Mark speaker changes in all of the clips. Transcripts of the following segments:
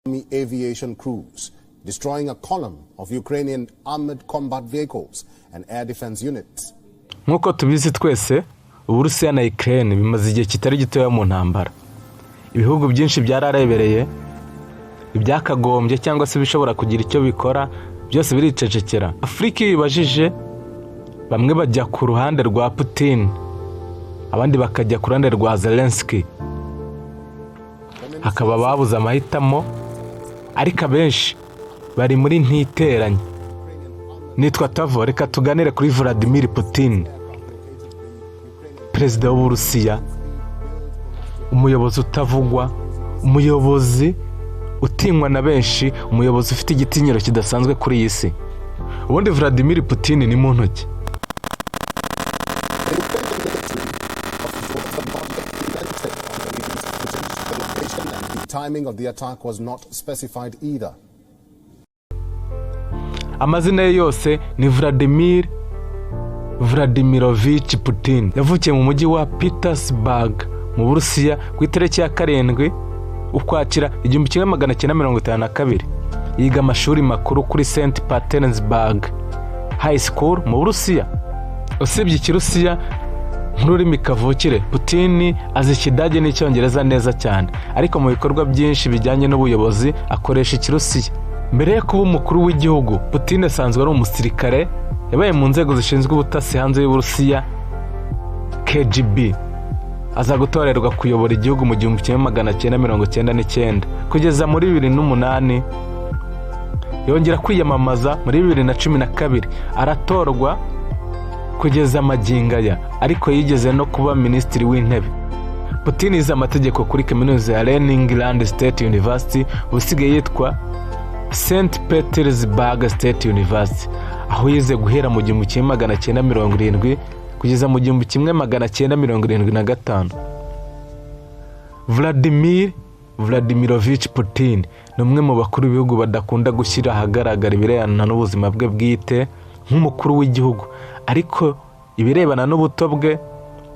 Speaker 1: Army aviation crews, destroying a column of Ukrainian armored combat vehicles and air defense units.
Speaker 2: Nk'uko tubizi twese, Uburusiya na Ukraine bimaze igihe kitari gitoya mu ntambara. Ibihugu byinshi byararebereye, ibyakagombye cyangwa se ibishobora kugira icyo bikora byose biricecekera. Afurika iyo ibajije, bamwe bajya ku ruhande rwa Putin, abandi bakajya ku ruhande rwa Zelensky, hakaba ababuze amahitamo, ariko abenshi bari muri ntiteranye. Nitwa Tavo, reka tuganire kuri Vladimir Putin, perezida w'Uburusiya, umuyobozi utavugwa, umuyobozi utinywa na benshi, umuyobozi ufite igitinyiro kidasanzwe kuri iyi si. Ubundi Vladimir Putin ni muntu ki?
Speaker 1: The Ukrainian military officials have not yet commented on the released footage. The location and the timing of the attack was not specified either.
Speaker 2: Amazina ye yose ni Vladimir Vladimirovich Putin. Yavukiye mu mujyi wa Petersburg mu Burusiya ku itariki ya 7 Ukwakira 1952. Yiga amashuri makuru kuri St Petersburg High School mu Burusiya. Usibye Ikirusiya nk'ururimi kavukire, Putin azi Ikidage n'Icyongereza neza cyane, ariko mu bikorwa byinshi bijyanye n'ubuyobozi akoresha Ikirusiya. Mbere yo kuba umukuru w'igihugu, Putin asanzwe ari umusirikare. Yabaye mu nzego zishinzwe ubutasi hanze y'Uburusiya, KGB, aza gutorerwa kuyobora igihugu mu 1999 kugeza muri 2008. Yongera kwiyamamaza muri 2012, aratorwa kugeza magingo aya, ariko yigeze no kuba minisitiri w'intebe. Putin yize amategeko kuri kaminuza ya Leningrad State University, usigaye yitwa St Petersburg State University, aho yize guhera mu 1970 kugeza mu 1975. Vladimir Vladimirovich Putin ni umwe mu bakuru b'ibihugu badakunda gushyira ahagaragara ibirebana n'ubuzima bwe bwite nk'umukuru w'igihugu, ariko ibirebana n'ubuto bwe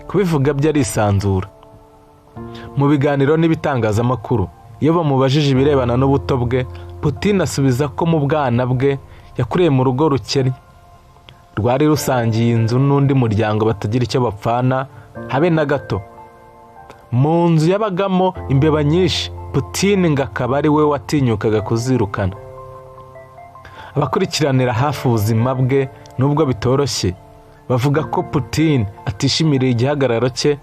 Speaker 2: kubivuga byo arisanzura. Mu biganiro n'ibitangazamakuru, iyo bamubajije ibirebana n'ubuto bwe, Putin asubiza ko mu bwana bwe yakuriye mu rugo rukennye rwari rusangiye inzu n'undi muryango, batagira icyo bapfana habe na gato. Mu nzu yabagamo imbeba nyinshi, Putin ngo akaba ari we watinyukaga kuzirukana. Abakurikiranira hafi ubuzima bwe, nubwo bitoroshye, bavuga ko Putin atishimira igihagararo cye,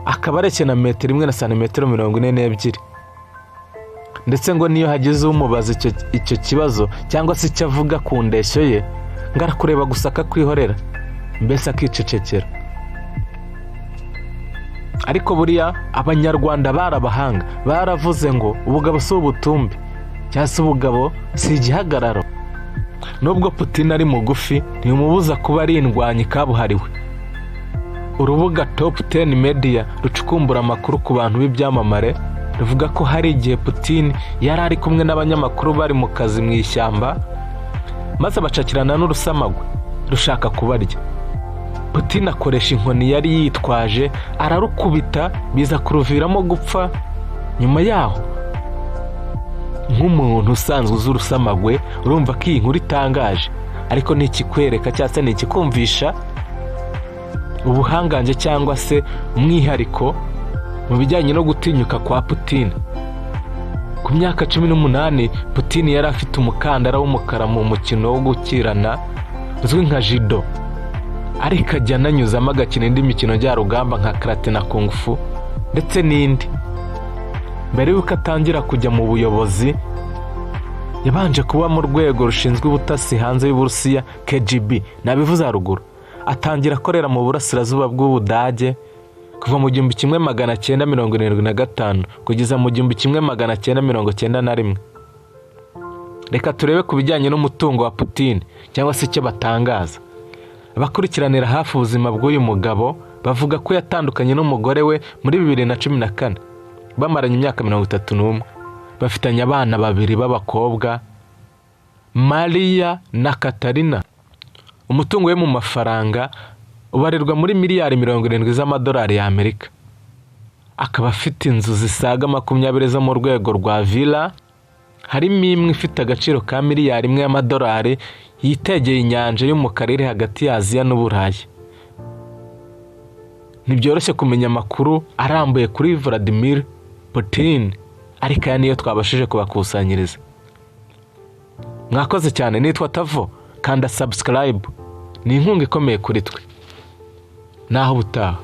Speaker 2: akaba areshya na metero 1 na santimetero 42, ndetse ngo niyo hagize umubaza icyo kibazo cyangwa se icyo avuga ku ndeshyo ye, ngo arakureba gusa akakwihorera, mbese akicecekera. Ariko buriya Abanyarwanda bari abahanga, baravuze ngo ubugabo si ubutumbi, cyangwa se ubugabo si igihagararo. Nubwo Putin ari mugufi, ntibimubuza kuba ari indwanyi kabuhariwe. Urubuga Top 10 Media rucukumbura amakuru ku bantu b'ibyamamare ruvuga ko hari igihe Putin yari ari kumwe n'abanyamakuru bari mu kazi mu ishyamba, maze bacakirana n'urusamagwe rushaka kubarya. Putin akoresha inkoni yari yitwaje ararukubita, biza kuruviramo gupfa nyuma yaho. Nk'umuntu usanzwe uzi urusamagwe, urumva ko iyi nkuru itangaje, ariko ni ikikwereka cyangwa se ni ikikumvisha ubuhangange cyangwa se umwihariko mu bijyanye no gutinyuka kwa Putin. Ku myaka 18, Putin yari afite umukandara w'umukara mu mukino wo gukirana uzwi nka judo, ariko ajya ananyuzamo agakina indi mikino njyarugamba nka karate na kung fu ndetse n'indi. Mbere y'uko atangira kujya mu buyobozi, yabanje kuba mu rwego rushinzwe ubutasi hanze y'Uburusiya, KGB nabivuze haruguru. Atangira akorera mu burasirazuba bw'Ubudage kuva mu 1975 kugeza mu 1991. Reka turebe ku bijyanye n'umutungo wa Putin cyangwa se icyo batangaza. Abakurikiranira hafi ubuzima bw'uyu mugabo bavuga ko yatandukanye n'umugore we muri 2014, bamaranye imyaka 31. Bafitanye abana babiri b'abakobwa, Mariya na Katarina. Umutungo we mu mafaranga ubarirwa muri miliyari 70 z'amadolari y'Amerika. Akaba afite inzu zisaga 20 zo mu rwego rwa villa, harimo imwe ifite agaciro ka miliyari 1 y'amadolari yitegeye inyanja y'umukara iri hagati ya Aziya n'Uburayi. Ntibyoroshye kumenya amakuru arambuye kuri Vladimir Putin, ariko aya niyo twabashije kubakusanyiriza. Mwakoze cyane, nitwa Tavo. Kanda subscribe, ni inkunga ikomeye kuri twe. Naho ubutaha.